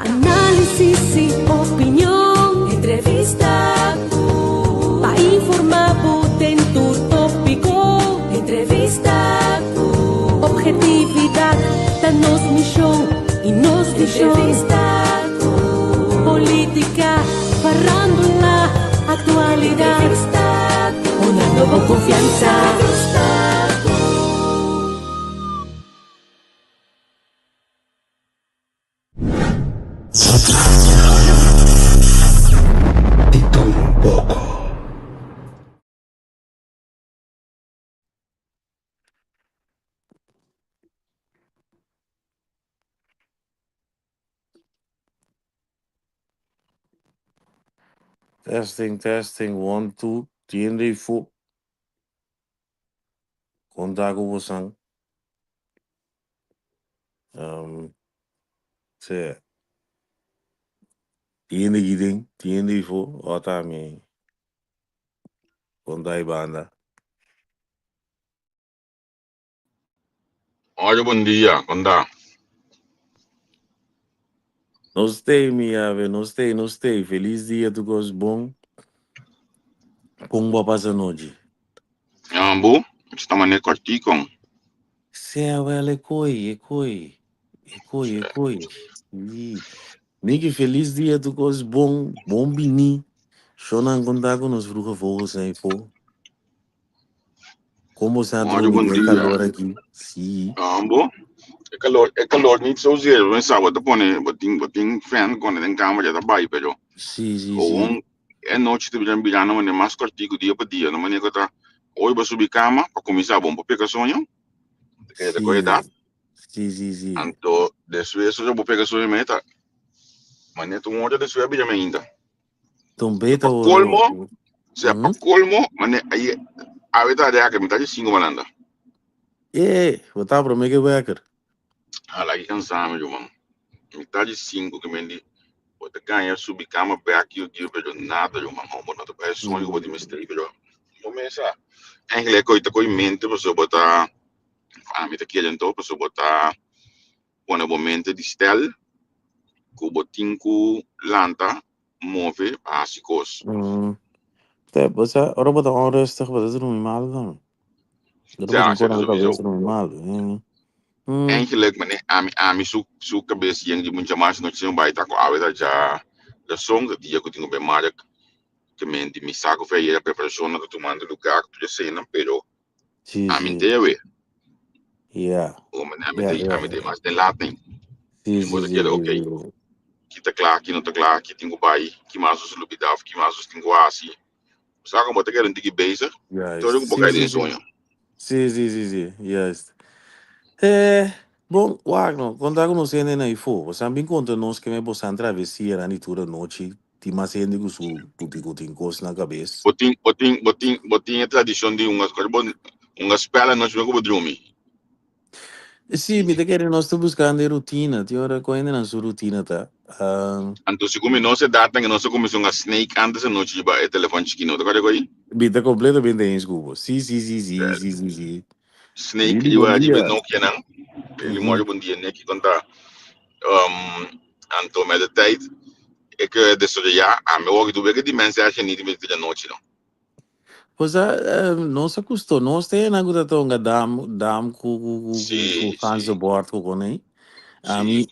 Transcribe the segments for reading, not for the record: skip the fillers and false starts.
Pa análisis i opinion. Entrevista ku. Pa informá bo den tur tópiko. Entrevista ku. Obhetividat ta nos mishon i nos vishon. Entrevista ku. Polítika, farándula, aktualidat. Entrevista ku. Dunando bo konfiansa. Entrevista ku. Di tur un poko. Testing, testing, one, two, tiende i fu. Konta ku bosan. Um, se, tiende giden, tiende i fu, ota mi. Konta i banda. Oye, bon dia, konta. Nos stay, mi ave, nos stay, nos stay. Feliz dia, tu kos bon. Kon bo pasa nochi? Ambu, sta mane kortikon. Sea wel e koi, e koi. E koi, e koi. Sí. Niki, feliz dia, tu kos bon, bon bini. Shonan konta ku nos Vroege Vogels zijn fo. Kon bo sa Oye, drumi bon den e dia. kalor aki? Sí. Ambu, e kalor niet zozeer. We sa bo ta pone, bo tin fan kone den kamer ya ta bai, pero Sí, sí, sí. gewoon e nochi ta biran birando mane mas kortiku dia pa dia. No mane ku ta hoy bo subi kama pa kuminsá bon pa peka soño. Te keda Sí. ku edat. Sí, sí, sí. Anto despues ora bo pega soño meta mane tu ora despues a bira mainta. Trompeta Pa oro. colmo, sea, pa colmo, mane aí awe ta de que mitad de cinco malanda. Bo ta promé ke wekker. Ala que cansame yo man. Mitad de cinco que mendi bo ta ganha subi cama back yo dia pero nada yo man. Bo no ta pa sonho bo di mistake pero bo mesa. Eigenlijk ko ita ko in mente paso bo ta a mi ta kere anto paso bo ta pone bo mente di stel ku bo tin ku lanta move pa hasi kos. Te, bo sa, ora bo ta onrustig, bo ta drumi mal dan. Ora bo Ja, tin sí, kos na sowieso. kabes drumi mal. Eigenlijk, meneer, ami su kabes yen di mucha mas noche sin bai ta ku awe ta ja de song dat dia ku tin ku be mark ke men di mi saco fe yera preparacion na ta tomando lugar ku tur esena pero ami nte we. O meneer, ami te ami te mas den laat nen. Mi bo ta keda okay. Ki ta kla, ki no ta kla, ki tin ku bai, ki mas nos lubida of ki mas nos tin ku hasi. Sa ku bo ta keda un tiki bezig, todo ku bo kai den soño. Sí, sí, sí, sí, juist. Bon, wak no, konta ku nos hende na ifo. Bosan bin konta nos ke me bosan travesianan di tur anochi, tin mas hende ku su ku tin ku tin kos na kabes. Bo tin, bo tin, bo tin, bo tin e tradishon di hunga, bo hunga spèl anochi promé ku bo drumi. Sí, mi ta kere nos ta buskando e rutina. Tin ora ku hendenan su rutina ta. Anto segun mi nos edatnan nos a kuminsá hunga snake antes anochi riba e telefòn chikí, no ta kòrda ku ei? Mi ta kompletamente eens ku bo. Sí, sí, sí, sí, sí, sí, sí. Snake Lili, bon riba riba dia. Nokianan. Lili Mori, bon dia Nicky, kon ta? Anto met de tijd ik desaroyá, ami awor ki tur beke di mensahe ni di di anochi no. Pues nos a gustó, nos te na gusta tonga dam dam ku ku ku ku ku ganse bord ku konei. Ami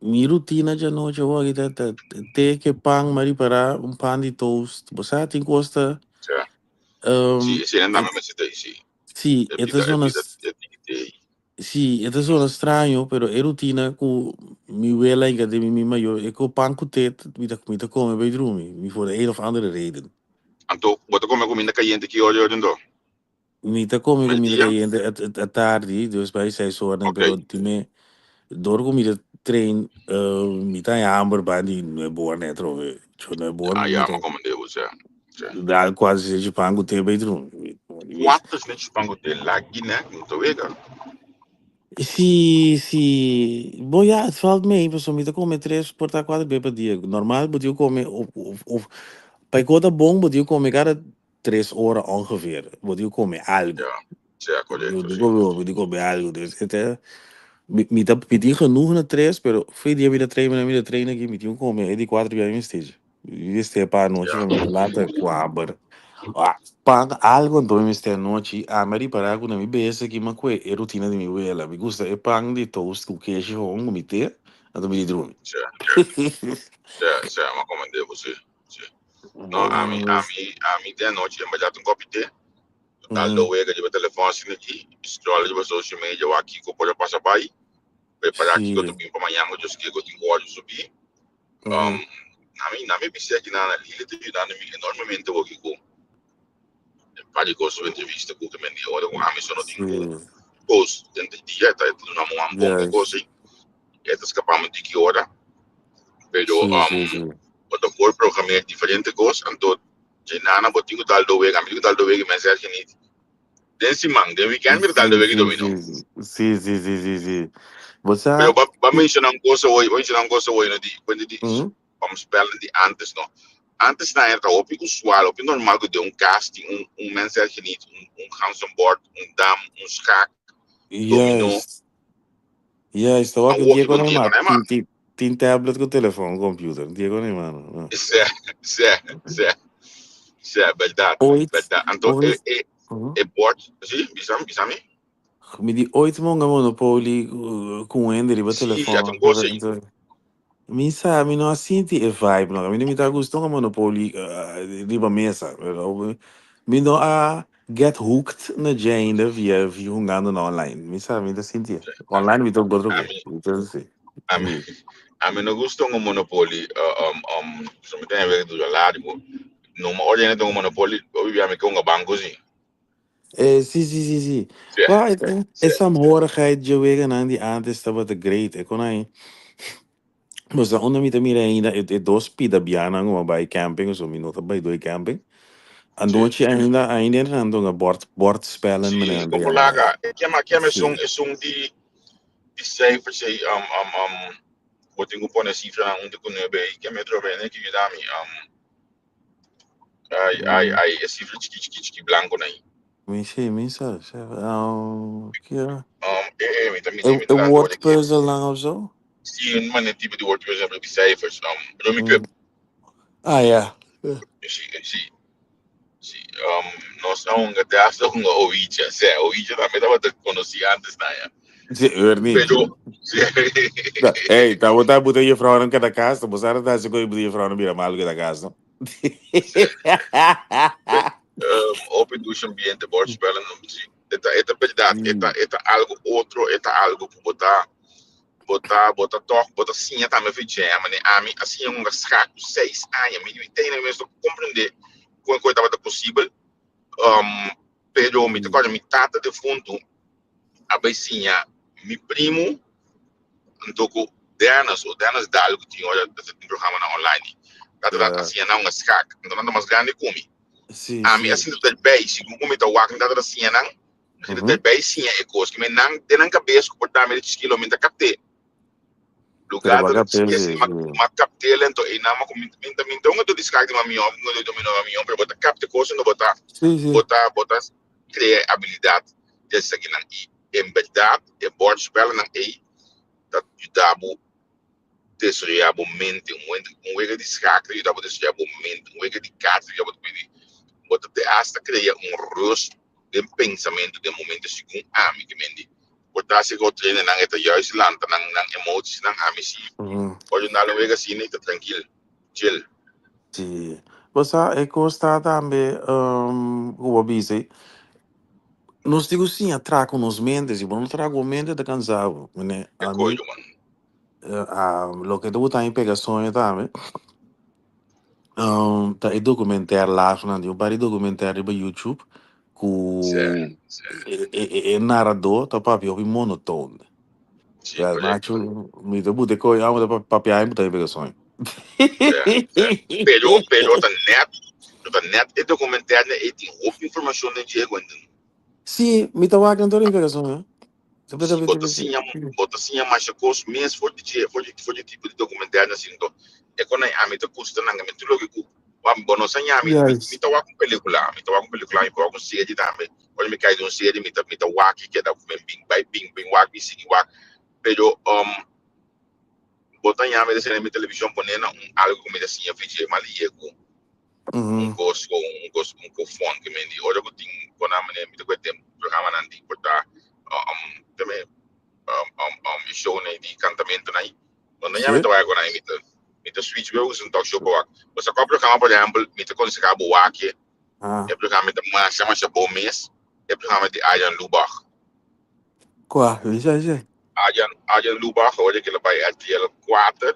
mi rutina dje anochi awor aki ta ta te ke pan m'a ripará un pan di toast. Bo sa tin kos ta Sí, esei nan tambe mester ta sí. Sí, e ta zona Sí, e ta zona straño, pero e rutina ku mi wela hinka den mi mi mayor, e ku pan ku te mi ta mi ta kome bai drumi, mi for de een of andere reden. Anto bo ta kome kuminda kayente ki ora ora anto? Mi ta kome kuminda Medidia? kayente a tardi, dus bai seis ora, pero time dor ku mi ta train mi ta haña hamber bai di nuebe ora net atrobe, cho nuebe ora Ah mi ya, ta mi komende bo, sí, sí. dal kuater snechi pan ku te bai drumi. Kuater snechi pan ku te lagi ne, no ta wega. Sí, sí. Bon ya, het valt mee, pasobra mi ta kome tres por ta kuater be pa dia. Normal bo tin ku kome of of of pa e kos ta bon bo tin ku kome kada tres ora ongeveer. Bo tin ku kome algu. Ya, sea korekto, Bo sí. tin ku kome algu. Dus e ta. Mi ta mi tin genoeg na tres, pero fe dia mi ta train mi ta train aki, mi tin ku kome e di kuater bia mi mester. Mi mester pa anochi pa mi lata ku hamber. Ah, pan algo anto mi mester anochi. Ami a ripará ku na mi bes aki mi a kue e rutina di mi wela. Mi gusta e pan di toast ku keshi hon ku mi te, anto mi di drumi. Sí, sí, sí, mi a komende bo, sí, sí. No, ami, ami, ami den anochi en berdad un kopi te. Total lo wega riba telefòn asina aki, scroll riba social media wak kiko por a pasa bai, prepará kiko ta bin pa mañan ku Dios ke ku tin ku wòrdu subí. Na mi bisé aki nan Lili ta yudando mi enormemente hopi ku un par di kos riba entrevista ku ke men di ora ku ami so no tin ku post den di dia ta duna mi un bon ku kos ei e ta skapa mi tiki ora pero bo ta por programeer diferente kos anto dje nana bo tin ku dal do wega mi tin ku dal do wega mi a ser geniet den siman den weekend mi ta dal do wega domino. Sí, sí, sí, sí, sí. Bo sa. Pero ba ba menciona un cosa hoy, ba menciona un cosa hoy no di cuenta di om spellen di antes no. Antes na era hopi usual, hopi normal ku den un kas tin un un mens er geniet, un un ganzenbord, un dam, un schaak, domino. Juist. Juist, ta wak Awor dia ki bo kon dia ma kon ema. tin tin tin tablet ku telefon, computer, dia kon ema no. Sè, sè, sè. Sè, berdad, Ooit, berdad. Anto e ooit. e e bord, si, bisami, bisami. Mi di ooit monga Monopoly ku un hende riba Si, ya telefon. ta un kos ei. Mi sa, mi no a sinti e vibe no. Mi no mi ta gusta hunga Monopoly riba mesa. Pero mi no a get hooked na dje ainda via via hungando na online. Mi sa, mi ta sinti e. Online mi ta un otro Ami, mi ta si. ami, ami no gusta hunga Monopoly. So mi ta hende ku dura largu. No mi ordena ta hunga Monopoly, hopi bia mi ke hunga banko si. Sí, sí, sí, sí. Sí, Well, e, sí. e saamhorigheid dje weganan di antes tabata great. E kon ai, Bosa unda mi ta mira ainda e, e dos pida bianan ku a bai camping, so mi no ta bai doi camping. Sí. Anochi ainda, ainda nan ta hunga bord, bordspellen Sí, meneer kon Andrea. por laga. E kema, kema Sí. esun, esun di, di cijfers ei, bo tin ku pone cifranan un te ku nuebe ei. Kema e trobe, ne ki yuda mi. Ai, ai, ai, e cifra chiki, chiki, chiki blanco na ei. Mi sí, mi sa. Kia? E, e, mi ta, mi E, ta, mi e ta laat word hoor puzzle nan of zo? Sí, un manier type di word puzzle di cijfers. Rummikub. Ah ja. Sí, sí. Sí, nos a hunga te hasta hunga Ouija. Sí, Ouija tambe tabata conocí antes na ya. Sí, Ernie. Pero, sí. Hey, ta bota buta juffrouw nan kada cas, ta bosa ta se ko buta juffrouw nan bira malo kada cas, no? Sí. Open douche ambiente, bordspellen, sí. Eta, eta verdad, eta, eta algo otro, eta algo ku bota, bota, bota toch, bota siña tambe fi dje, mane ami a siña hunga schaak ku 6 aña, mi mi tene mes no comprende kon kon tabata posibel, pero mi ta kòrda mi tata defuntu a bai siña mi primu anto ku Dennis o Dennis Daal ku tin ora ta tin programa nan online tata a siña nan hunga schaak, anto nan ta mas grandi ku mi, ami a sinta erbij segun ku mi ta wak mi tata ta siña nan. Mi ta erbij siña e kos ki mi nan den nan kabes ku por ta mi di chiskilo mi ta kapt'é. Lugar ta chiskilo mi kapt'é lento einan ma ku mi ta mi ta un di schaak di mamion un di domino mamion pero bo ta kapta e kos unda bo ta bo ta bo ta krea e abilidat di esakinan i en bèrdat e bòrdspèlnan ei ta yuda bo desaroyá bo mente. Un wega di schaak ta yuda bo desaroyá bo mente. Un wega di kaart ta yuda bo bo ta te hasta krea un rust den pensamentu den momento segun ami ke men di por ta si ku trainer nan e ta juist lanta nan nan emoties nan ami si por yunda un wega asina i ta trankil chill. Sí. Bo sa e kos ta tambe ku bo bisa ei, nos tin ku siña traha ku nos mente, si bo no traha ku bo mente ta kansa bo. Mene E ami koyo man. Loke ta buta mi pega soño tambe ta e documentaire laatste di un par di documentaire riba YouTube ku Sí, sí. e narrador ta papia hopi monotoon. Sí, Ja, correcto. macho, mi ta buta e koyo amo ta papia mi buta mi pega soño. Sí, sí. Pero, pero ta net, ta net e documentaire e tin hopi informacion den dje, Gwendon. Sí, mi ta wak nan tur mi pega soño. Si bo ta siña, bo ta siña masha kos mes for di dje, for di, for di tipo di documentario asina. Enton, e kon ami ta gusta nan, mi tur loke ku, bo no sa ña, mi, mi, mi ta wak un pelikula, mi ta wak un pelikula, mi por wak un serie tambe. Ora mi kai den un serie, mi ta, mi ta wak i keda bin, bin, bai bin, bin wak, bin sigui wak. Pero um, bo ta ñame de sene mi televishon pone na un algo ku mi ta siña fichi mali ku un kos ku un kos un kos fon ke men di ora ku tin kona mane mi ta kue den programanan di por ta um teme um um um e show nei di kantamento nai no no ñame ta wak kona mi ta switch be un talk show pa wak bo sa kua programa. Por ehempel, mi ta konsehá bo wak e programa ta masha masha bon mes, e programa di Arjan Lubach. Kua? Bisa ese. Arjan Lubach, ora ku el a bai RTL 4,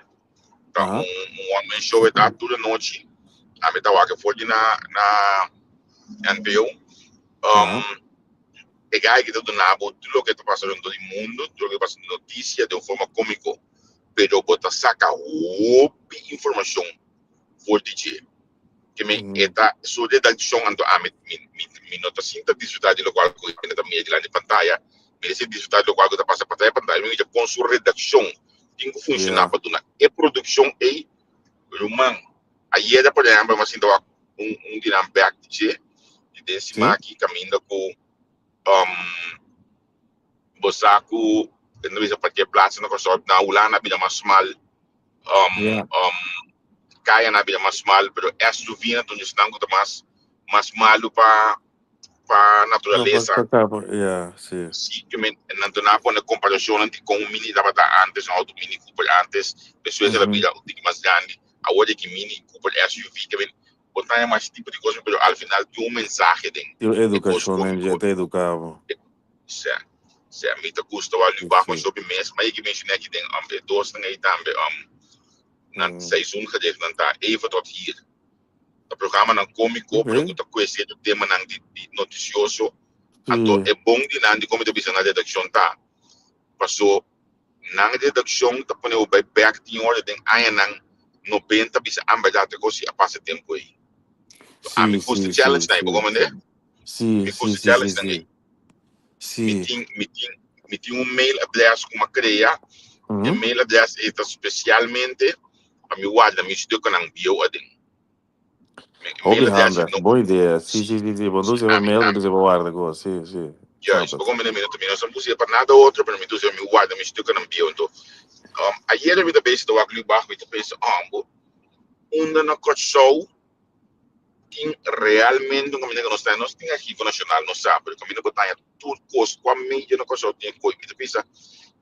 ta un one man show ta tur nochi. Ami ta wak for di na NPO. E guy ku ta duna bo tur loke ta pasa rondó di mundu, tur loke ta pasa notisia di un forma kómiko, pero bo ta saka hopi informashon for di dje. Ke mi eta su redakshon anto ami mi no ta sinta disfrutá di lokual ku e ta mira dilanti pantaya, mi ta sinta disfrutá di lokual ku ta pasa patras di pantaya. Mi mira kon su redakshon tin ku funshoná pa duna e produkshon ei. Ruman, ayera por ehèmpel mi a sinta wak un di nan bèk di dje di den siman aki kaminda ku bo sa ku e ta bisa parkeerplaats na Kòrsou na Hulanda a bira mas smal, kaya na bira mas smal, pero SUV na ta esnan ku ta mas malu pa naturalesa. Yeah, sí. Sí, ke men nan ta pone komparashonnan di kon un Mini tabata antes, un outo Mini Cooper antes, despues el a bira un tiki mas grandi, awor di aki Mini Cooper SUV, ke men bo ta mas tipo di kos, pero al final tin un mensahe den. Tin edukashon den dje, ta eduká bo. Sí, mi ta gusta wak Lubach masha hopi mes, ma e menshoné aki den e dosnan ei tambe, nan seizoengericht nan ta Even tot hier. Ta programanan kómiko, pero ku ta kue sierto temanan di notisioso. Anto e bon di nan di kon mi ta bisa na redakshon ta paso nan redakshon ta pone bo bai bèk tin ora den añanan 90, bisa ah, bèrdat e kos si a pasa e tempu ei. Ami gusta challenge nan ei, bo komprendé? Mi gusta challenge nan ei. Mi tin un mail address ku mi a krea. E mail address ei ta spesialmente pa mi warda mi stuknan bieu aden. Hopi handig, bon idea. Sí. Bo ta usa mail, bo ta usa pa warda kos. Sí. Juist, bo komprendé? Mi no sa usa pa nada otro, pero mi ta usa mi warda mi stuknan bieu. Anto, ayera mi ta bezig ta wak Lubach, mi ta pensa, oh, bo, unda na Kòrsou tin realmente un kaminda ku nos ta, nos tin Archivo Nashonal, nos sa, pero kaminda bo ta haña tur kos, kua medio na Kòrsou tin e kos, mi ta pensa,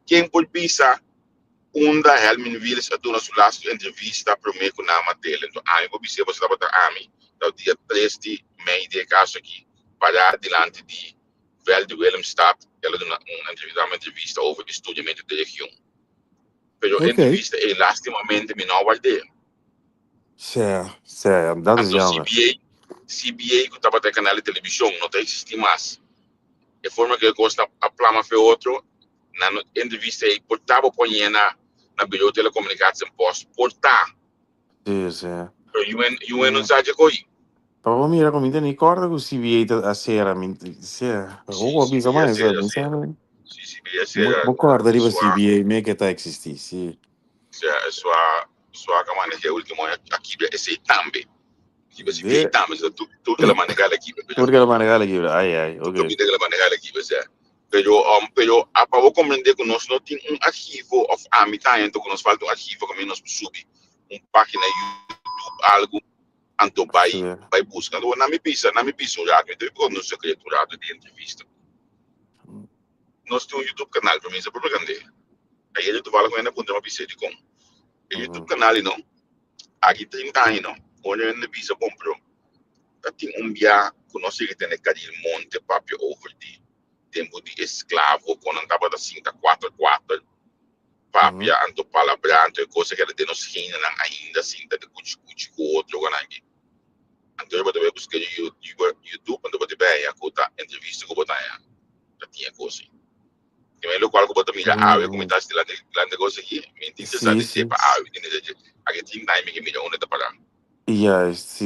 ken por bisa unda Helmin Wiels a duna su lastu entrevista promé ku nan a mat'el? Enton ami por bis'é, pasobra tabata ami, ta dia 3 di mei di e kaso aki, pará dilanti di vèlt di Willemstad, el a duna un entrevista, un entrevista over di studiamentu di region. Pero e entrevista ei lastimamente mi no a ward'é. Sí, dat is Anto jammer. CBA, ku tabata e kanal di televishon, no ta eksistí mas. E forma ku e kos a plama fe otro, nan entrevista ei por ta bo poñé na Bureau Telecommunicatie en Post, por ta. Pero UN no sa dje koi. Pa bo mira ku mi ta ni kòrda ku CBA ta a sera mi, sí, bo bisa CBA mas, sera, mi sera. sa. Sí, CBA sera. Bo kòrda riba CBA me ke ta eksistí, sí. Sua sua ka maneha último a kibra esei tambe. Kibra CBA tambe, so tur ke la maneha la kibra. Tur ke la maneha la kibra, ai ai, ok. Tur ke la maneha la kibra, sí. Pero pa bo komprendé ku nos no tin un archivo òf ami ta haña ku nos falta un archivo ku nos subi un página YouTube algu, anto bai buska. Anto na mi bisa un rato, mi ta kon un sekreto un rato di entrevista. Nos tin un YouTube kanal, pero mi sa propagand'é. Ayer toevallig mi a puntra mi bisa di kon. E YouTube kanal no, aki 30 aña no, ora mi bisa bon, pero ta tin un bia ku nos sigue tene Caril Monte papia over di tempu di esklavo, kon nan tabata sinta kuater kuater papia, anto palabra, anto e kos ku den nos genenan ainda sinta di kuchi kuchi ku otro aki. Anto bo ta bai buska YouTube, anto bo ta bai ku ta entrevista ku bo ta haña, ta tin e kos ei. Ke men lokual ku bo ta mira awe ku mi ta hasi dilanti kos aki, mi tin interesá di sepa awe, mi tin aki 30 aña mi ke mira unda ta pará. Juist,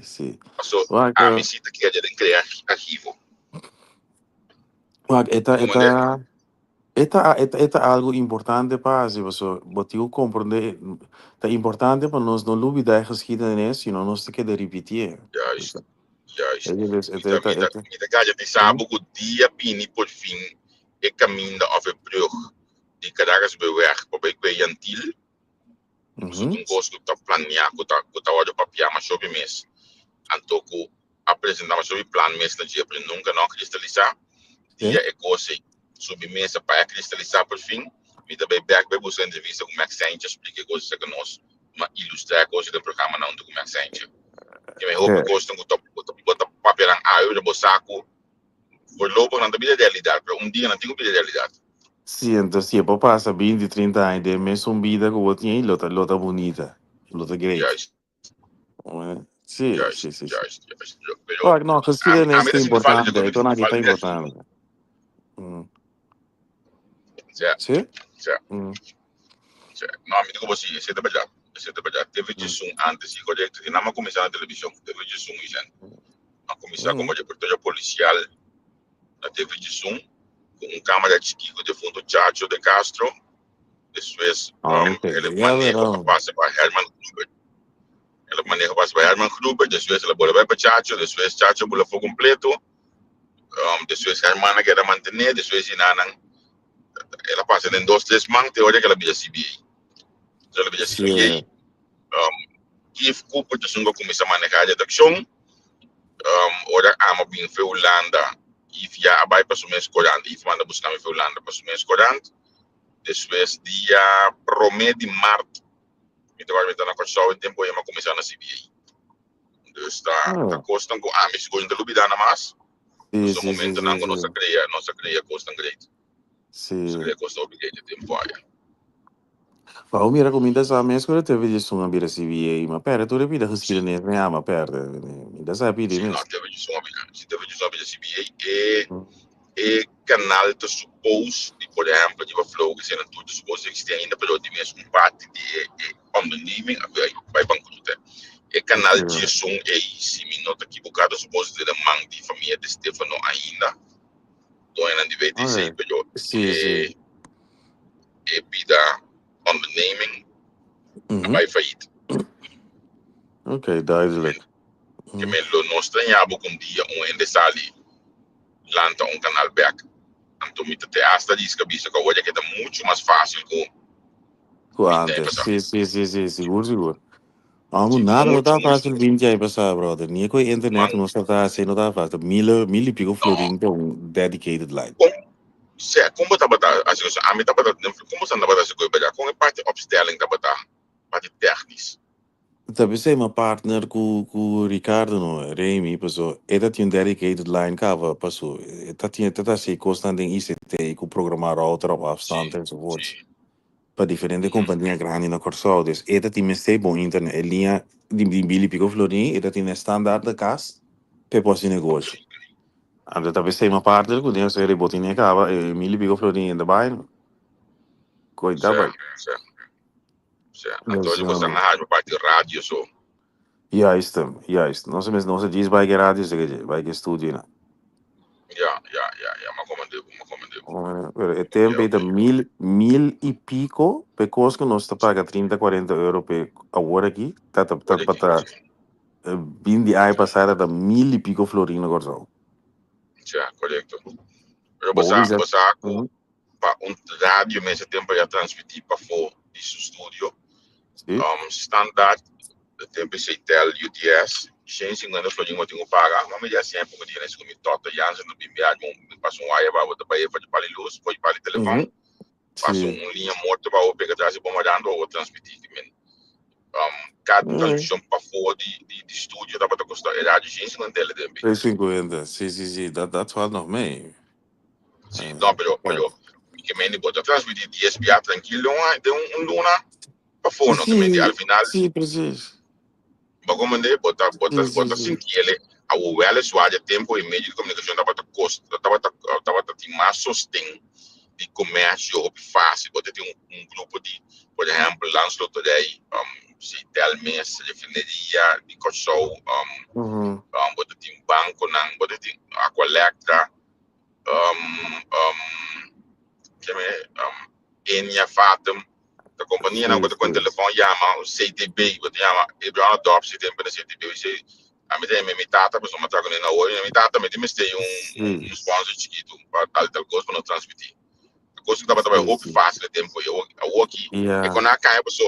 sí. Paso ami si ta kere den krea archivo. Wak, e ta algu importante pa hasi, paso bo tin ku komprendé, ta importante pa nos no lubidá e geschiedenis, sino nos ta keda ripitié. Juist. Mi ta gaja di sabi ku dia bini por fin e kaminda òf e brug. Di Caracas bay weg pa bay kwe Yantil. Pasobra ta un kos ku ta planeá, ku ta ku ta wòrdu papiá masha hopi mes. Anto ku a presentá masha hopi plan mes na dje, pero nunka no a kristalisá. Dia e kos ei subi mesa pa e kristalisá por fin, mi ta bay bèk bay buska entrevista ku Max Sanchez, splika e kos esaki nos, ma ilustrá e kos ei den programanan huntu ku Max Sanchez. Ke mi hopi kosnan ku ta bo ta papia nan awe, pero bo sa ku voorlopig nan ta bira realidat, pero un dia nan tin ku bira realidat. Sí, entonces si e por pasa 20, 30 aña den mesun bida ku bo tin ei, lo ta, lo ta bunita, lo ta great. Juist, Sí, juist, sí, sí, sí. juist, juist. Pero, pero Wak, no, ami, geschiedenis ami ta ta sinti falta importante, di e mi ta ton sinti aki ta falta di resto. importante. Sea, Sí? sea, sea. No, ami ta ku bo sí, esei ta berdad, esei ta berdad. TV djesun antes, sí, korekto. Di nan a kuminsá na televishon, TV djesun, Vicente. A kuminsá komo reportero polisial na TV djesun, ku un kamera chikí ku defunto Chacho de Castro. Despues, Ah, ok. el Ya maneho a verá. pasa pa Herman Gruber. El maneho a pasa pa Herman Gruber, despues el a bolbe bai pa Chacho, despues Chacho bula afó kompleto. Despues Herman a keda mantené, despues di nan el a pasa den dos tres man te ora ku el a bira CBA. Entonces el a bira CBA. Keith Cooper ta esun ku a kuminsá manehá redakshon. Ora amo bin fe Hulanda, Yves ya a bai pa su mes korant. Yves manda buska mi fe Hulanda pa su mes korant. Despues dia promé di mart mi ta wak mi ta na Kòrsou e tempu ei mi a kuminsá na CBA. Dus ta ta kosnan ku ami sigur no ta lubidá na mas. Pasobra momentonan ku nos a krea, nos a krea kosnan great. Nos a krea kosnan hopi great e tempu aya. Pa bo mira ku mi ta sa mes ku TV Djesun a bira CBA, ma perde tur e bida geschiedenis mi ama perde. Mi ta sa pidi Sí, no, mes. TV Djesun a bira, si TV Djesun a bira CBA, e e kanal ta suppose di por ehempel riba Flow ke eseinan tur ta suppose di existi ainda pero di mes un parti di e e onderneming a bai bai bankrute. E kanal Djesun ei si mi no ta kiboká ta suppose di den man di famia De Stefano ainda, doñonan di WTC, pero e e bida onderneming a bai fayit. Ok, duidelijk. Ke men lo no straña bo ku un dia un hende sali lanta un kanal bek. Anto mi ta te asta riska bisa ku awor ya keda muchu mas fásil ku Ku 20 aña antes. pasá. Sí, sí, sí, sí, sigur, sigur. Amo, Sí, nada no muchu, ta muchu. fácil 20 aña pasá, brother. Ni ku e internet Man, nos ta hasi no ta fácil. Mil, mil y pico no. florin pa un dedicated line. Kon, sea, kon bo tabata hasi kos? Ami tabata, kon bo tabata hasi kos berdad? Kon e parti opstelling tabata, parti technisch? Ta p'esei mi a partner ku ku Ricardo no, Remy, paso e ta tin un dedicated line kaba paso e ta tin e ta hasi kosnan den ICT ku programa router op afstand enzovoorts pa diferente kompania grandi na Kòrsou. Dus e ta tin mester bon internet. E liña di di mil y piko florin e ta tin e standaard na kas pa e por hasi negoshi. Anto ta p'esei mi a partner ku den bo tin e kaba e mil y piko florin e ta bai koe ta bai. Sea, anto di bosan a haña parti radio so. Juist, juist. Nos mes nos a djis bai ke radio seke dje, bai ke studio na. Ja, ja, ja, ja, ma komende bo, ma komende bo. Pero e tempo ei ta mil, mil y pico pe kos ku nos ta paga 30, 40 euro pe awor aki, ta ta ta pa ta 20 aña pasá ta ta mil y pico florin na Kòrsou. Ja, korekto. Pero bo sa, bo sa ku pa un radio mester tempo ya transmití pafó di su studio. Standaard, de tempo Ctel, UTS, 150 florin bo tin ku paga. Ma mi dia siempre ku dia ku mi Toto Jansen ta bin biaha, mi pasa un waya pa bo ta bai for di pali luz, for di pali telefòn, pasa un liña morto pa bo pega tras di bombardan pa bo transmití. Men, kada transmishon pafó di di studio tabata kosta e radio 150 ele tempo. 150, si, si, si, dat dat valt nog mee. Sí, no, pero, pero, mi ke mende bo ta transmití 10 bia tranquil den un, den un luna pafó, no? Ke mende al final. Sí, precies. Bo komende, bo ta, bo ta, bo ta sintiele, awo weliswaar e tempo e medio di komunikashon tabata kost, tabata, tabata tin mas sosten di komersio hopi fásil. Bo ta tin un, un grupo di, por ehèmpel, Landsloterij, um, Sitel mes, refineria di Kòrsou, um, um, bo ta tin bankonan, bo ta tin Aqualectra, um, um, keme, um, Enia, Fatum, ta kompanianan ku ta kon telefòn yama, CTB, bo ta yama, e Browna Dòp si tempu na CTB, si ami ta yama mi tata, pasobra mi a traha kuné na oi, mi tata mi tin mester un, un sponsor chikitu pa tal tal kos pa nos transmití. Kos ku tabata bai hopi fásil e tempu ei. Awor aki e kon a kai paso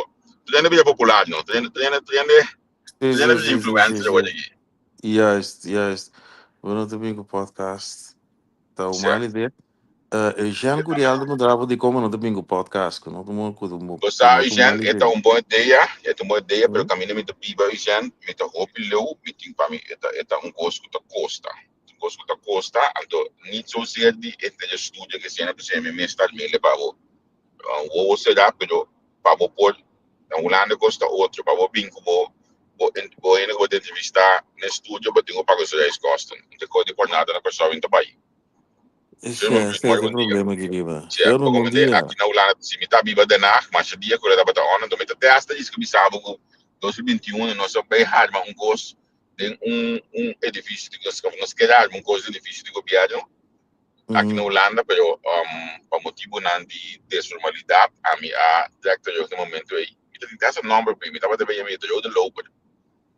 tur hende bira popular no. Tur hende tur hende tur hende tur hende bira influencer awor aki. Juist, juist. Bo no ta bin ku podcast. Ta un mal idea. Eugène Curiel ta puntra bo dikon bo no ta bin ku podcast, ku no ta un ku no Bo sa ta un Eugène, mal e ta idea. un bon idea, e ta un bon idea, pero kaminda mi ta biba Eugène, mi ta hopi leu, mi tin pa mi e ta e ta un kos ku ta kosta. Un kos ku ta kosta, anto nit zozeer di e te studio ke sena p'esei mi mes ta arm'e pa bo wowo será, pero pa bo por na Hulanda kos ta otro, pa bo bin ku bo bo bo hende ku bo ta entrevistá na e studio bo tin ku paga su reiskosten, un te kos di por nada na Kòrsou ta bai. Sí, ese es el problema aki riba. Sí, Sherman, bon dia. Aki na Hulanda, si mi ta biba Den Haag, masha dia ku tabata on, anto mi ta testa djis ku bisa bo ku 2021 nos a bai harma un kos den un un edifisio di nos nos kere harma un kos den edifisio di gobièrnu aki na Hulanda, pero pa motibunan di desformalidat ami a trèk terug den momento ei. Mi ta tin testa nòmber mi tabata beye mi de loper.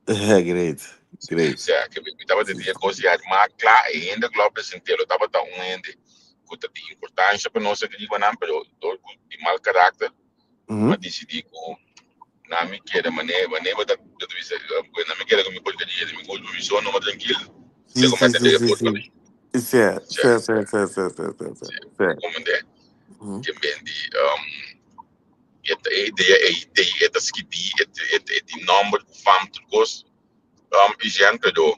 Great, great. Sea, ke mi tabata di e kos di armá kla e hende ku lo a present'é lo tabata un hende ku ta di importansha pa nos aki riba nan, pero dor ku di mal karakter a disidí ku nan mi kere manera manera bo ta bo ta bisa ku nan mi kere ku mi porkeria di mi kos mi so numa trankil te ku mi a tende e por tambe. Sea, sea, sea, sea, sea, sea, sea, sea. Komende ke ben di E ta e idea ei tei e ta skibí e e e tin nòmber ku fam tur kos. Eugène pero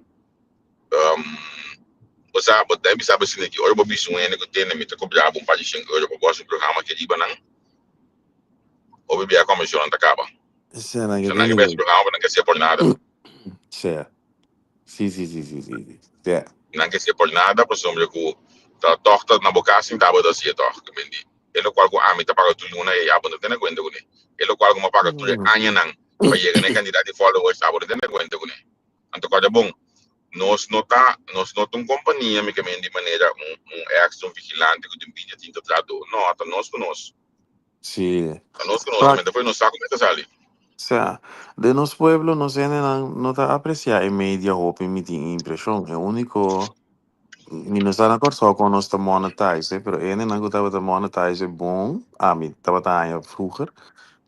bo sa bo ta bisa bo asina ki ora bo bisa un hende ku tende mi ta kobra bo un par di shen euro pa bo hasi un programa aki riba nan hopi bia komishonnan ta kaba. Sea nan ke Nan ke bai hasi programa nan ke hasié por nada. Sea. Sí, sí, sí, sí, sí, sí. Sea. Nan ke hasié por nada pasobra ku ta tòg ta na bo kas sin tabata hasié tòg. Ke men di E lokual ku ami ta paga tur luna ei abo no tene kuenta kuné. E lokual ku mi a paga tur e añanan pa yega na e kantidat di followers abo no tene kuenta kuné. Anto kòrda bon, nos no ta nos no ta un kompania mi ke men di manera un un extra un vigilante ku tin binti tin ta trahadó. No, ta nos ku nos. Sí. Ta nos ku nos, mester nos sa ku mester sali. Sa, den nos pueblo nos hendenan no ta apresiá e media hopi mi tin impreshon. E úniko Mi no sa na Kòrsou kon nos ta monetize, pero e hendenan ku tabata monetize bon, ami tabata haña vroeger,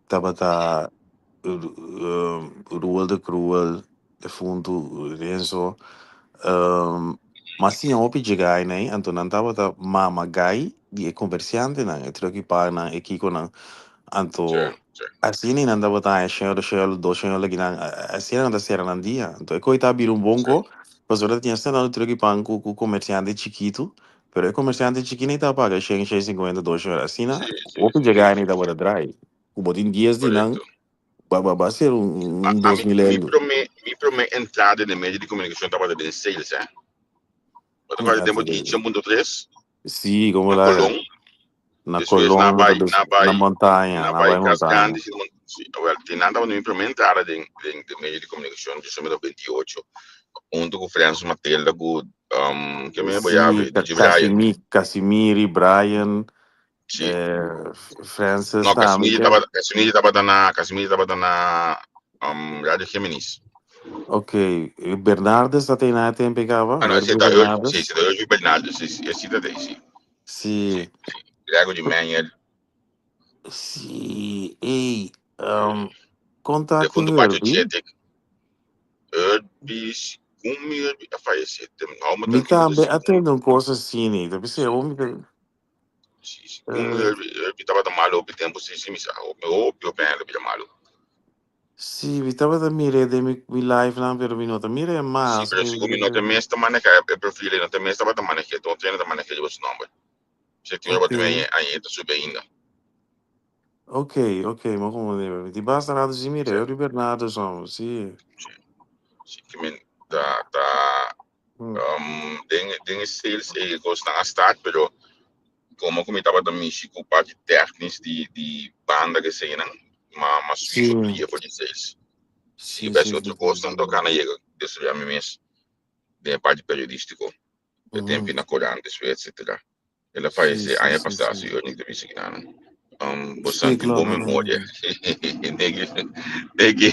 tabata Roel de Cruel, defuntu Renzo, mas siña hopi dje gainan ei, anto nan tabata mama gai di e komersiantenan, e truck parnan, e kikonan, anto asina nan tabata haña shen euro, shen euro, dos shen euro kinan, asina nan ta sera nan dia, anto e koe ta bira un bon ko. Pasobra tin hasta nan truki pan ku ku komersiante chikitu, pero e komersiante chikini ta paga shen, shen sinkuenta, dos shen. Asina hopi dje gani tabata drai. Ku bo tin dies di nan, ba ba ba ser un un dos mil Mi euro. prome mi prome entrada den medio di komunikashon tabata den sales, eh. Bo ta kòrda tempu di 100.3? Sí, komo Na laga. Colón. Na Despues na Colón, bai despues na na bai montaña, na na bai bai Cas montaña. Grandi, si si wel tin nan tabata mi prome entrada den den den medio di komunikashon 2028 hunto ku Frens Matilda ku um ke men bo Sí, yabi DJ Brian. Casimir, Casimiri, Brian, Sí. eh, Francis No, tambe. Casimiri tabata Casimiri tabata na Casimiri tabata na um Radio Géminis. Ok, Bernardes ta tei na e tempo kaba? Ah no, Herbie ese ta Bernardes? sí, ese ta Herbie Bernardes, sí, sí, ese ta tei, sí. Sí. Gregory Manuel. Sí, ey, um, konta ku Defunto Pacho Herbie. Chetik. Herbie, segun mi Herbie a fallece. Tem, hou me Mi tranquilo, tambe a segun. tende un cosa asina, ta bisa, mi ta, Sí, segun mi Herbie, Herbie tabata malo hopi tempo, sí, sí, mi sa, hopi, hopi, hopi aña lo bira malo. Sí, mi tabata mire den mi, mi live nan, pero mi no ta mire Sí, mas. pero segun mi no te mes ta maneja e perfil, no te mes tabata maneja, no te ta maneja riba su nomber. Si tin Ok. riba tin aña ta sube ainda. Ok, ok, mo como debe. Mi ti basta rato si mire, Sí. Herbie Bernardo son, sí. Sí. Sí, ke men ta ta den den e sales e kosnan a start, pero como ku mi tabata mishi ku parti technisch di di banda ke eseinan, ma ma switch otro dia for di sales. Sí, I bes sí, otro sí, kosnan toka na yega desaroyá mi mes den e parti periodístiko. E tempu na korant despues etcetera. El a fallecé aña pasá, si yo no ta bisa kinanan. Bo Sí, san tin klopt, bon no, memoria. Negi, negi.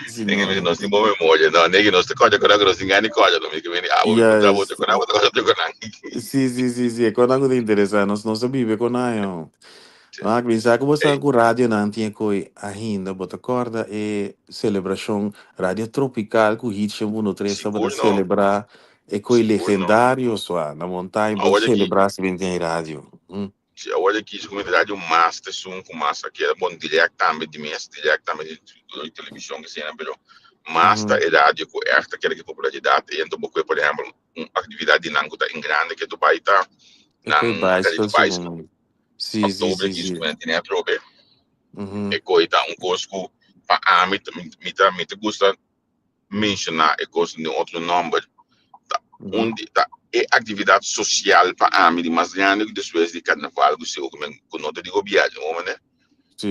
Si Nigga, no. nos tin bon memoria. No, nigga, nos ta kòrda kòrda ku nos tin gana di kòrda. No, mi ke bini awa, mi puntra bo Juist. otro kòrda, bo ta kòrda otro kòrda. Si, si, si, si. E kòrda ku ta interesá. Nos, nos a biba kon aña. Wak, mi sa ku bo sa Ey, ku radionan tin e koi ainda. Bo ta kòrda e selebrashon Radio Tropical ku Hit 101.3 tabata sigur no, selebrá e koi sigur no. legendario swa na Montaña. Bo Awor aki, selebrá si bin tin radio. Mm. si awor aki si ku radio mas ta esun ku mas a keda bon direct tambe di mes, direct tambe di di televishon ke asina, pero mas ta Mhm. e radio ku ègt ta keda ki popularidat. E anto bo kue por ehèmpel un aktividat di nan ku ta en grande ke tu bai ta E koi nan kari bicycle di bicycle. segun. Si, si, Oktober si, ki si. su tene atrobe. Mhm. E koi ta un kos ku pa ami mi ta mi ta gusta menshoná e kos den otro nòmber. Ta un Mhm. di ta e aktividat sosial pa ami di mas grandi ku despues di karnaval ku sigur ku men ku no ta di gobièrnu bo mane.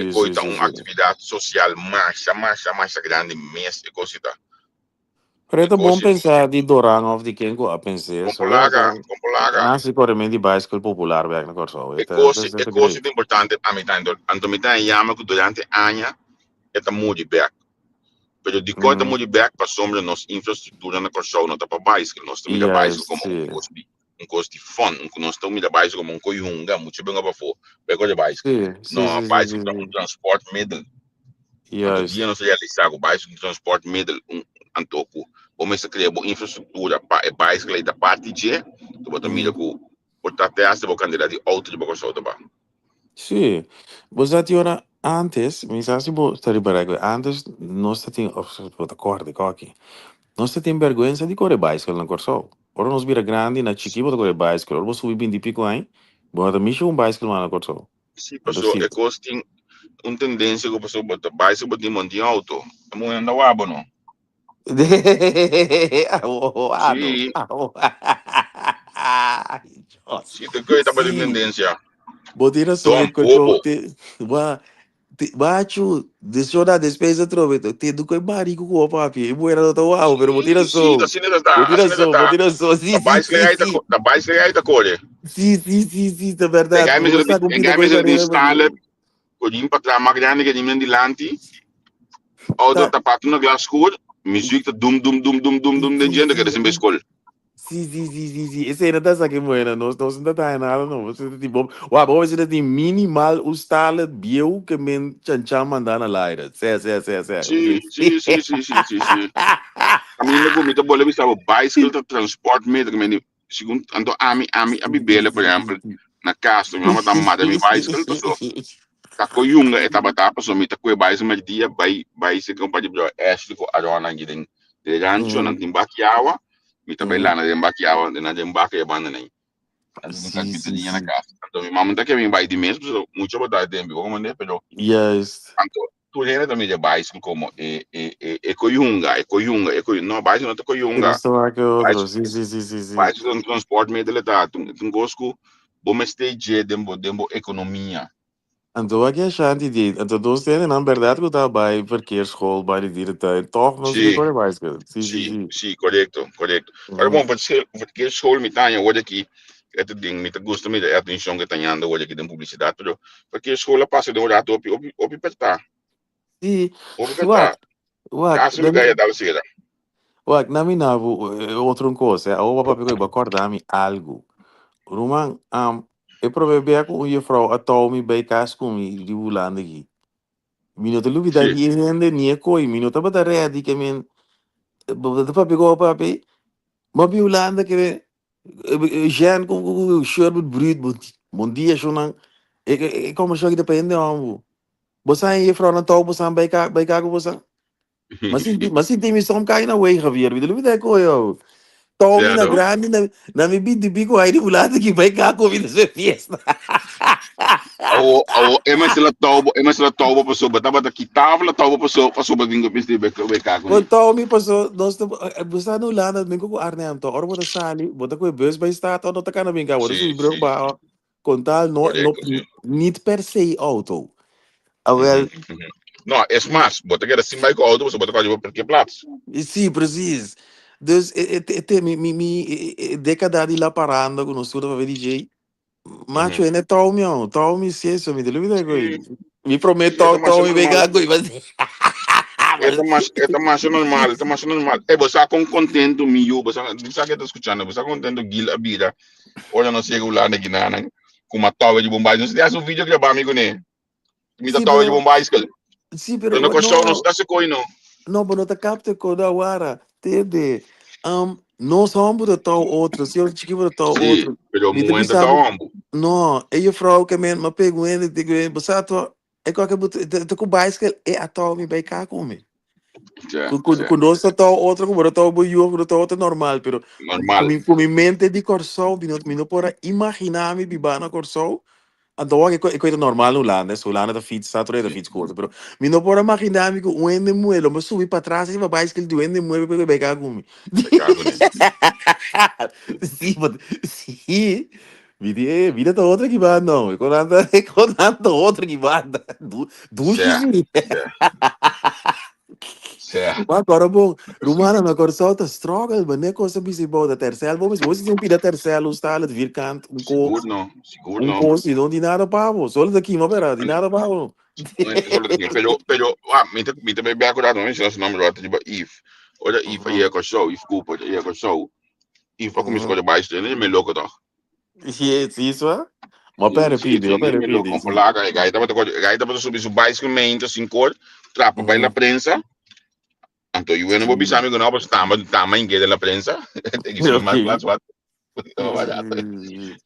E Si, koi si, ta si, un si. aktividat sosial masha masha masha grandi mes e kos ta. Pero E e ta kos bon pensá di Doran of di ken ku a pens'é Kon so ya polaga, ta kon polaga. nasi koremen di bicycle popular bek na Kòrsou. E E ta kos, ta e ta kos great. ta importante pa mi ta anto, anto mi ta yama ku durante aña e ta muri bek. Pero dikon e ta Mm, muri bek? Pasobra nos infrastruktura na Kòrsou no ta pa bicycle. Nos ta mira bicycle juist, komo un sí. kos di un kos di fun, un nos ta mira bicycle komo un kos di hunga, mucha benga pafó, bai kore bicycle. Sí, sí, No, sí, sí, sí, bicycle ta un sí. transportmiddel. Anto dia Juist. nos realisá ku bicycle un transportmiddel, un anto ku bo mester krea bo infrastruktura pa e bicycle ei ta parti dje, anto bo ta mira Mm. ku por ta te hasta bo kandidat di outo riba Kòrsou ta ba. Sí, bo sa tin ora antes, mi sa si bo ta riba rèk, antes nos ta tin, of bo ta kòrda e kòki, nos ta tin bèrgwensa di kore baiskel na Kòrsou. Ora nos bira grandi, na chikí bo ta kore baiskel, ora bo subi binti i piko aña, bo no ta mishi ku un baiskel mas na Kòrsou. Sí, Anto paso si. e kos tin un tendensia ku paso bo ta baiskel bo tin monti outo, e muhé no ta wak bo no. Awo, ano, Sí, awo. Ay, Dios. sí, te koi tabata Sí, tendensia. bo tin razón, Dom, e koi bobo. ko, te, wa, te, bachu, de después atrobe, te do koi marico ku papi, e buena no ta wao, pero bo tin Sí, sí, razón. asina ta ta, Bo tin asina ta razón, ta. bo tin razón. Sí, Ta sí, bicycle sí, ai ta sí. ta bicycle ai ta kore. Sí, sí, sí, sí, ta E verdad. gai Bo mester sa di, ku e pida gai koi mester di barrera, starlet, ku pa atrás mas grande ke nim dilanti. Auto Ta, ta patu na glas skur, muziek ta dum dum dum dum dum dum den sí, gente ke sí, desin bij sí. school. Sí, sí, sí, sí, sí. Esei no ta sa ke buena. Nos, nos no ta nada, no. Nos ta tipo, wa, bo ta tin minimal un starlet bieu ke men chanchan manda na laire. Sí, sí, sí, sí. Sí, sí, sí, sí, sí, sí, sí. Caminda ku mi ta bole bisa bo bicycle ta transportmiddel ke men segun anto ami ami a Sí, sí, bibele por sí, sí, ehempel sí. na kas mi mama ta mata mi bicycle paso ta ko yunga e tabata paso mi ta kue bicycle merdia bai bai se compa di bro Ashley ku Arona gi den den rancho nan tin baki awa mi ta bai lana den baki awa den nan den baka e banda nei anto mi Sí, mi ta sí, niña na sí. kas anto mi mama ta ke mi bai di mes paso mucho bata den bi ko pero Juist. anto tur hende ta mira bicycle como e e e e koyunga e koyunga e koyunga no bicycle no ta koyunga Cristo que otro. bicycle Sí, sí, sí, sí, sí. bicycle ta un transportmiddel ta un un kos ku bo mester dje den bo den bo ekonomia. Anto wak e Ashanti di, anto dos tene nan berdad ku ta bai verkeersschool, bai di dierentuin, toch nos ke Sí, kore bicycle. Sí, sí, sí, sí. sí, korekto, korekto. Pero bon, verkeersschool mi ta haña awor aki, e ta den, mi ta gusta mira e atenshon ku e ta hañando awor aki den publisidat, pero verkeersschool a pasa den un rato hopi, hopi, hopi pertá. Sí, Hopi pertá. wak, wak, Kasi na mi mi, gaya dal sera. wak, na mi nabu otro un kos, eh. Awor papia ku bo akorda mi algu. Ruman, e prome bia ku un juffrouw a tou mi bai kas ku mi di Hulanda aki. Mi no ta lubida ni e hende ni e koi. Mi no tabata ready ke men, bo ta papia ku bo papi, bo bi Hulanda ke men, Jean ku ku Sherbert Bruut, bon dia shownan. E e kombershon aki ta pa hende hombu. Bo sa e juffrouw nan tou bo san bai ka bai ka ku bo san? Ma sinti, ma sinti mi som kai na way, Javier. Mi ta lubida ko yo. Tommy na Cierto. grandi na na mi binti pico ay di mulata ki bai ka ko mi na su fiesta. Awo, awo, e mester la toubo, e mester la toubo paso, bata bata ki tafel la toubo paso, paso ba bingo misti be be ka Bo kuni. Tommy paso nos ta bo sa na Hulanda men ko Arnhem to. Ora bo ta sali, bo ta koe bus bij stad, no ta kana bin ka, bo ta Sí, subi brug sí, ba con tal no no correcto, sí. niet per se auto. Awel, No, es mas, bo ta keda sin bai ku auto, paso bo ta kòrda bo parkeerplaats. Sí, precies. Dus e, e, e, mi, mi, mi e, e década di la paranda ku nos tur ta DJ, macho, ene tau mi, oh, tau mi si eso, mi te lubida Sí, koi. Mi promé sí, e ta tau, tau masha mi normal. bega koi, mas. E ta mas, e ta mas normal, e ta mas normal. E bo sa con contento mi yu, bo sa, mi sa que ta escuchando, bo sa contento Gil a bira. Ora nos llega Hulanda ginanan, kuma towe di bombay. Nos te hace un video grabá mi kuné. Mi ta Sí, towe di pero un bicycle. sí, Pero pero no kosou no, no sta se koi no. No, bo no ta capta ko da wara. Tende. Nos hombre ta tau otro, si chiki bo ta tau Sí, otro. pero Mi ta muhé ta bisa tau bo, hombre. no, e juffrouw ke men, ma pego ende, digo, bo sa to, e kwalke bo ta ku bicycle, e a tau mi bai ka ku mi. Ja, Ku, ku, ja. ku nos ta tau otro, ku bo ta tau bo yu, ku ta tau otro normal, pero ku Normal. mi, ku mi mente di Kòrsou, mi no por a imaginá mi biba na Kòrsou. Anto wak e koe ta normal na Hulanda, es Hulanda ta fiets, sa tur e ta fiets korto, pero mi no por a imaginá mi ku un hende muhé lo mi subi patras riba bicycle di un hende muhé pa bai ka ku mi. Bai ka ku ne. Sí, but sí, mi di e bida ta otro ki banda no, e konan ta e konan ta otro ki banda. Du dushi Sea, sí. sea. Sea. Ma kòrda bon, rumannan na Kòrsou ta struggle, ma ne kos ta bisa bou ta Tercel, bo bo si tin un pida Tercel, un stalet vierkant, un ko, Sigur no, sigur un no. kos, y no di nada pa bo, solo ta kima pero di nada pa bo. Solo ta kima, pero, pero, ah, mi ta bai bek ora, no menshona su nomber, ora ta riba Yves. Ora Yves a yega Kòrsou, Yves Cooper a yega Kòrsou, Yves a kuminsá kore bicycle, e loko tòg. Sí, sí, so. Ma Sí, pere sí, pidi, ma sí, pere me loco. pidi, Con sí. polaca, e gai tabata e gai tabata subi su bicycle meinta sin cor, trapa bai la prensa. Anto yu no bo bisa mi ku no, pues tamba tamba in de la prensa. Te ki subi mas plaats wat.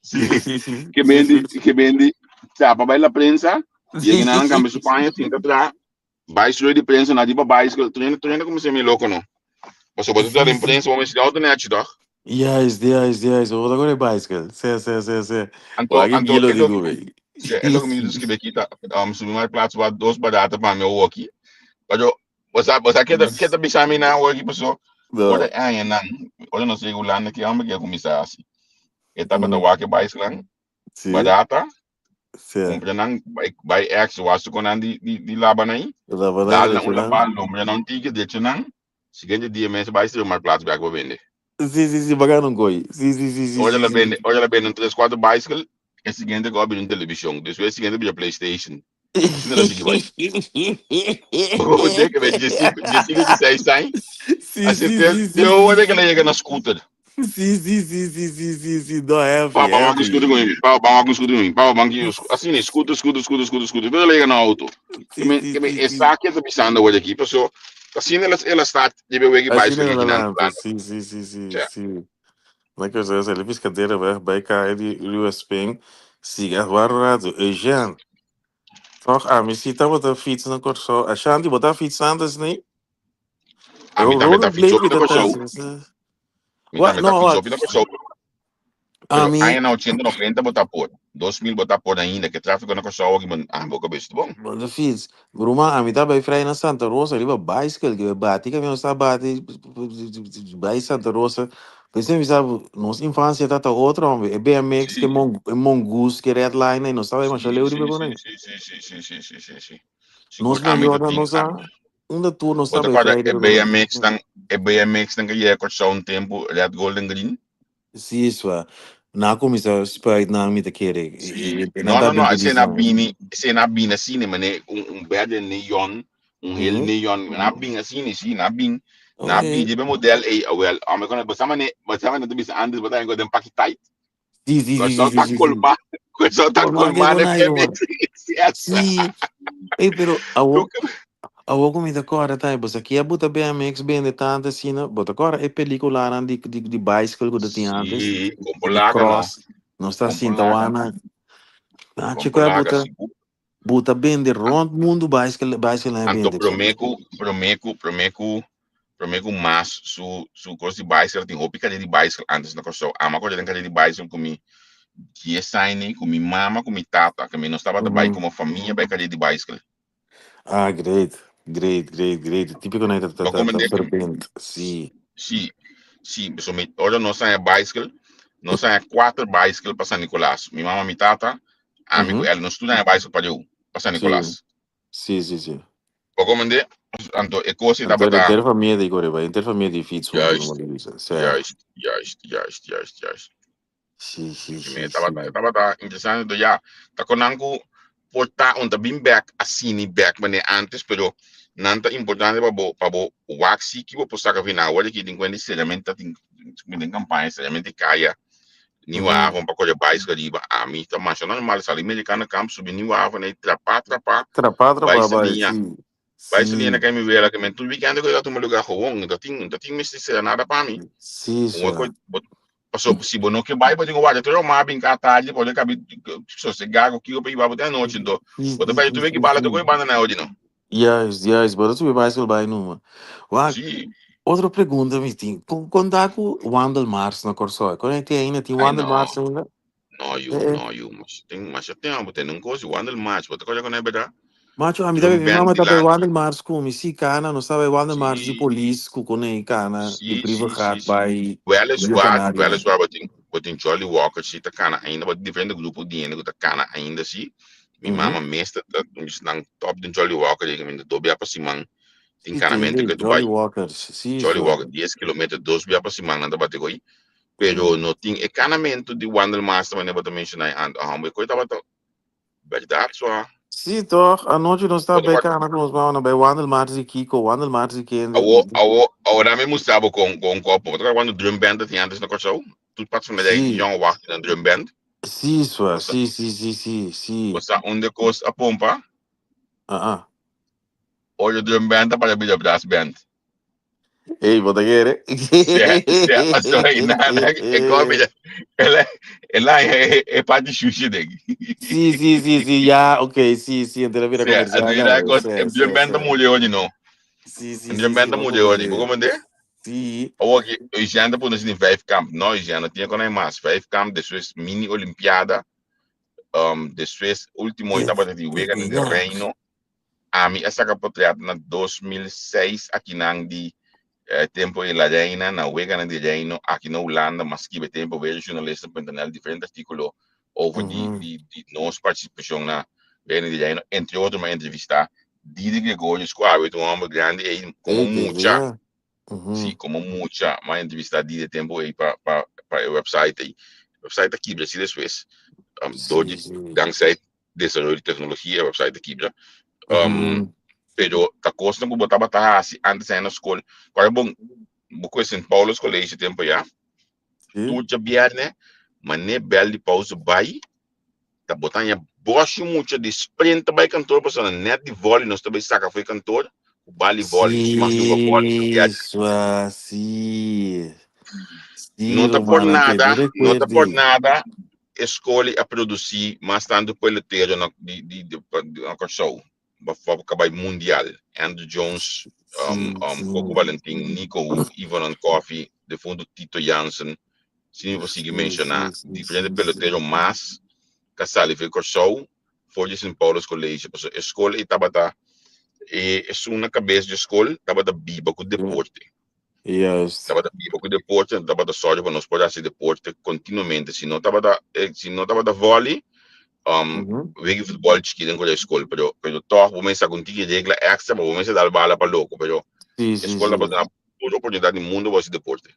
Sí. Ke bendi, ke bendi, trapa bai la prensa, yega nan cambia su paña, sinta tra, bicycle di prensa na riba bicycle, traina traina como se mi loco no. Paso bo ta den prensa, bo me si auto nechi toch? Juist, juist, juist. Bo ta kore bicycle. Sí, sí, sí, sí. Anto, Wak anto, gilo e di lo, gube. sí, e lo mi skebe kita, subi maar plaats wat dos barata pa mi oki. Pero, bo sa keda, keda bisa mi na oki paso, No. ora aña nan, ora nos llega Hulanda ki hombre que kumisa asi. E tabata wak e bicycle nan, barata, Kumpra nan bai bai ex wasu kon nan di di di laba nan. Laba nan Dal nan un drecha nan. laba lombra nan un tiki drecha nan. Siguiente dia mes bai sirbi marktplaats bek pa bende. Sí, sí, sí, bacano un koi. Sí, sí, sí, sí, Ora sí, la sí. bende, ora la bende un tres cuatro bicycle, e siguiente ko bini un televishon. Despues siguiente bini PlayStation. Asina la sigui bai. Bo deke be 15, 15, 16 aña. Sí, Así sí, te, sí, te sí, ora sí, que la sí. llega na scooter. Sí, sí, sí, sí, sí, sí, sí. No, heavy, Pa, vamos com heavy. scooter com ele. Pa, vamos com scooter com ele. Pa, vamos com assim, né? Scooter, scooter, scooter, scooter, scooter. Então ela na auto. Que Sí, me, sí, que me sí, sí. essa que tá pisando hoje aqui, pessoal. Assim ela ela está de bewe que Así bicycle no aqui la na lanta. planta. Sí, sí, sí, sí, Ja. sí. Na que você ele piscadeira vai bij ka di USP. Siga war rato. Eugène. Toch, a mi si tabata fiets na Kòrsou. Ashanti, bo ta fiets antes, nee? A mi tambe ta fiets hopi na Kòrsou. Mi Wa, tambe ta no, fiets wa. hopi na Kòrsou. A Pero mi, añanan 80, 90 bo ta por. 2000 bo ta por ainda. Ke tráfiko na Kòrsou aki, ah, bo kabes ta bon. Bo ta fiets. Bruma, a mi ta bai vrij na Santa Rosa riba bicycle. Ke bati kamion sa bati bai Santa Rosa. Pensé mi sa, nos infancia tata otro, hombre. E BMX, ke mon, e Mongoose, ke Redline, nos taba masha leu riba con Sí, sí, sí, sí, sí, sí, sí, sí. Nos Sigur, ami ta mayornan tin, no sa, unda tur nos Bo ta taba kòrda vrij e riba con BMX nan, e BMX nan ke yega Kòrsou un tempu, red, gold en green? Sí, swa. Na kuminsá spuit nan mi ta kere. Sí. E nan No, ta no, no, bin esei na bisa. bini, esei na bini asina, mane un un berde neon, un heel neon, na bin asina, sí, na bin, na bin, dje be model ei, awel, ame kono, bo sa mane, bo sa mane ta bisa antes, bo ta hinko den paki tight. Sí, sí, sí, Kòrsou sí, ta sí, sí. kolmá, Kòrsou ta Kolmá ke kolmá de konai, hoor. BMX. Yes. Sí. Ey, pero awo, awo ku mi ta kòrda ta, bo sa kia buta BMX bende tantu asina, bo ta kòrda e pelikulanan di di di bicycle ku ta tin antes, Sí, kon di polaca no. cross, nos ta Kon sinta polaca. wana, na Kon chiko a polaca, buta sigur. buta bende rond mundu bicycle bicycle nan a Anto bende. promé ku promé ku promé ku promé ku mas su su kos di bicycle tin hopi kare di bicycle antes na Kòrsou. Ama kore den kare di bicycle ku mi dies aña ku mi mama ku mi tata ku mi nos tabata bai komo famia bai kare di bicycle. Ah, great, great, great, great. Típico na ta ta Bo ta ta komprendé? verbind. Sí. Sí, sí, so mi ora nos haña bicycle, nos haña kuater bicycle pa San Nicolas. Mi mama, mi tata, ami ku el, nos tur haña bicycle pa riu, pa San Nicolas. Sí, sí, sí. Bo komprendé? Anto e kos ei Anto tabata. entero famia di kore bai, entero famia di fiets huntu, Juist, como di bisa. Sí. juist, juist, juist, juist, juist. Sí, sí, Sí, sí, tabata, sí. tabata interesante. Entonces, ya, ta con nan ku por ta un ta bin back asini back mane antes, pero Nan ta importante pa bo pa bo wak si ki bo por saka final. Awor aki tin kuenta seriamente ta tin den kampaña seriamente kaya Nieuwe Haven pa kore baiska riba. Ami ta masha normal sali Americana Kamp subi Nieuwe Haven ei trapa trapa Trapa bai trapa bai Saliña. si. Bai Saliña na Si. kai mi wela ke men tur weekend ku ta tuma lugar gewoon. Ta tin ta tin mester sera nada pa mi. Si Un swa. koi bo paso si bo no ke bai bo tin ku warda tur oma bin ka tardi por kabi sosega ku kiko pa hiba bo te anochi anto Si bo ta si bai si tur wiki si bala tur si. koi banda na odi no. Juist, juist, bo ta subi bicycle bai numa. Wak, Si. otro pregunta mi tin. Kon kon ta ku wandelmars na Kòrsou? Kon e tin ainda? Tin Ai wandelmars no. ainda? No yu, Eh, eh. no yu. Mas tin masha tempu tene un kos di wandelmars. Bo ta kòrda ku nan e bèrdat? Macho, ami ta Drum mi band mama ta bai dilanti. wandelmars ku mi. Si, kana, nos ta bai wandelmars di Si. polis ku konei kana di Si, si, si, Brievengat si. bai Rio Weliswaar, Canario. weliswaar bo tin, bo tin Jolly Walker si ta kana ainda, bo tin diferente grupo di hende ku ta kana ainda si. Mi mama mes ta ta un di nan top den Jolly Walker, i mi ta dos bia pa siman tin Si, kanamento tende, ke tu Jolly bai. Walkers. Si, Jolly so. Walker, 10 kilometer, dos bia pa siman nan ta bati koi. Pero no tin e kanamento di Wandelmars manera bo ta menshoná antes. Ahom, e koi tabata Berdad swa. Sí, toch? Anochi nos Bo ta ta bij wak. kana ku nos mama bij Wandelmars di Kiko, Wandelmars di kende. Awo, awo, awo na mi mustra bo kon, kon kopo. Bo ta wak drum band dat antes na Kòrsou? Tur parti van de Sí, jong wacht in een drum band. sí, swa, Bo sa, sí, sí, sí, sí, bo sí. sa unda kos a pompa? Ah, ah. Ora drum band ta para bira brass band. Ey, bo ta kere? Sè, sè, paso ei nada, e kom mira, el, el a e, e parti shushi den. Sí, sí, sí, sí, ya, ok, sí, sí, enter a bira Sè, comercial a mira cabe, kos, sí, e drum sí, band ta sí. muri hoy no. Sí, E sí, drum sí, band sí, ta bo muri hoy, bo comprende. comprende? Sí. Awor ki, Eugène ta pone sin vijf kamp. No, Eugène, no tiene con hay mas. Vijf kamp, después mini olimpiada, después último De, tabata di de wega de verdad. reino. Ami a saka potret na 2006 akinan di tempo e La Reina na weganan di Reino aki na Hulanda, mas skibi tempo wega journalisten.nl diferente artíkulo over di di di nos partisipashon na weganan di Reino, entre otro mi a entrevistá Didi Gregorius ku awe ta un hòmber grandi ei komo mucha, si komo mucha mi a entrevistá Didi tempo ei pa pa pa e website ei, website a kibra si despues dor di dankzij desaroyo di teknologia e website ta kibra. Pero ta kosnan ku bo tabata hasi antes ainda na skol. Kòrda bon, bo kohe Sint Paulus College tempo ya, tur djabièrnè, manera bèl di pauze bai, ta bo ta haña bòshi mucha di sprint ta bai kantor pasobra nèt di vòli nos ta bai saka for e kantor ku bali vòli, nos mas di hunga vòli Sí, sua, sí. Sí, No ta por rumannan, te nada, no ta por recuerdi. nada e skol a produsí mas tantu pelotero na di di di na Kòrsou pa pa bai mundial. Andruw Jones, Coco Valentin, Nico Hoek, Ivanon Coffey, defuntu Tito Jansen, si mi por sigui menshoná diferente pelotero mas ku a sali for di Kòrsou for di Sint Paulus College pasobra e skol ei tabata e esun na kabes di e skol tabata biba ku deporte. Juist. Tabata biba ku deporte, anto tabata sòru pa nos por hasi deporte kontinuamente. Si no tabata, si no tabata vòli, wega futbòl chikí den kore skol, pero, pero tòg bo mester sa ku un tiki regla èkstra pa bo mester dal bala pa loko, pero e skol tabata duna tur oportunidat di mundu pa hasi deporte.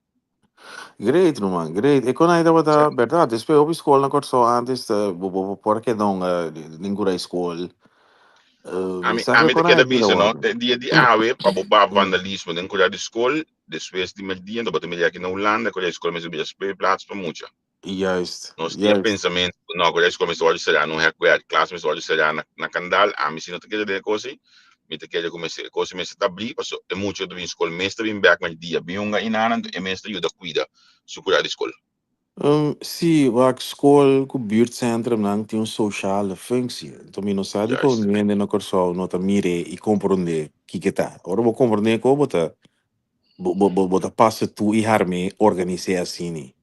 Great, ruman, great. E kon ai tabata bèrdat. Despues hopi skol na Kòrsou ántes bo bo por a keda un den kura skol. Ami, ami ta keda bisa no, te dia di awe pa bo ba vandalismo den kura di skol, despues di merdia, anto bo ta mira aki na Hulanda, kura di skol mester bira speelplaats pa mucha. Juist, Nos tin e juist. pensamentu ku no, kura di skol mester wòrdu será na un hèkwèrk, klas mester wòrdu será na na kandal, ami si no ta kere den e kos ei, mi ta kere ku mester e kos ei mester ta abrí, paso e mucha ku ta bin skol mester bin bèk merdia, bin hunga inana, anto e mester yuda kuida su kura di skol. Sí, wak skol ku buurtcentrumnan tin un sociale functie. Enton mi no sa dikon hende na Kòrsou no ta mir'é i komprondé kiko ta. Ora bo komprondé ko bo ta bo bo bo ta pasa tu i harm'é organis'é asini.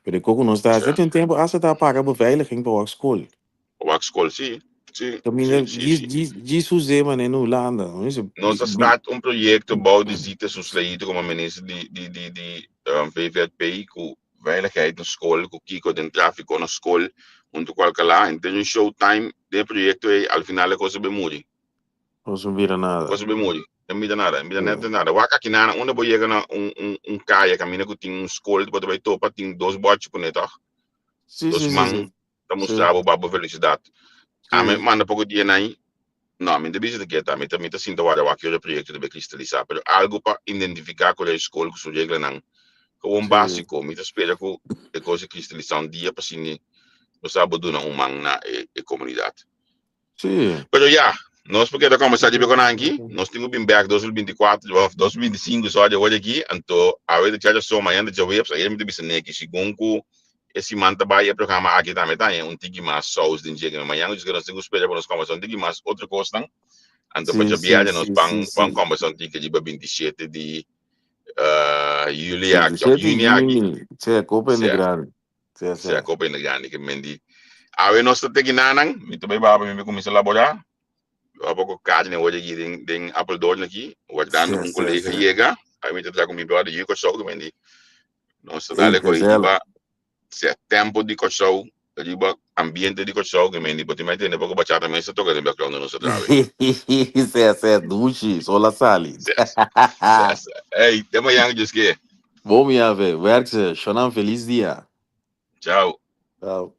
Pero e koko nos ta hasi tin un tempu asta ta paga beveiliging pa wak skol. Pa wak skol, sí, sí, Kaminda sí, sí, djis sí. djis djis huz'é manera na Hulanda. Nos a start un proyecto bou di Zita Soesleito como minister di di di di VVRP cu veiligheid na skol, cu kico den trafico na skol hunto cu Alcalá. Henter un showtime den e proyecto ey, al final e cos a bay muri. Cos no bira nada. Cos a bay muri. No bira nada, no bira net nada. Wak aki nana unda bo yega na un un un caya caminda cu tin un skol bo ta bay topa tin dos bòchi pone tòg? Sí, Dos sí, sí, man sí. ta mustra bo ba bo velocidad. Ami manda poco dia na ahí. No, mi ta bisa di ke ta, mi ta mi ta sinta warda wak ki ora e proyekto ta bai kristalisá, pero algu pa identifiká ku e skol ku su reglanan gewoon básiko. Mi ta spera ku e kos a kristalisá un dia pa asina nos sa por duna un man na e e komunidat. Pero ya, nos por keda kombersá dje kon anki, nos tin ku bin bèk 2024 òf 2025 sòri awor aki, anto awe ta djaduson, mañana ta djaweps, ayer mi ta bisa Neki segun ku E siman ta bai e programa aki tambe ta haña un tiki mas sous den dje. Mañana nos nos tin ku spera pa nos kòmbersá un tiki mas otro kosnan. Anto pa djabièrnè nos ban ban kòmbersá un tiki riba 27 di juli aki òf juni aki. Sí, Copa hende grandi. Sí, sí. Copa hende grandi ke men di. Awe nos ta teki nanan, mi ta bai baha pa mi bai kuminsá laborá. Yo a poko karni awor aki den den Apeldoorn aki, wardando un kolega yega. Awe mi ta traha ku mi bròder Yuko Kòrsou ke men di. Nos ta dale koe riba sea tempo di Kòrsou, riba ambiente di Kòrsou, ke men di bo tin mai tende poko bachata mes ta toka den background nos a trawe. Sea, sea, dushi, sol a sali. Sea, sea, sea. Ey, te mañana Dios ke. Bon mi ave, werk ze, shonan felis dia. Chao. Chao.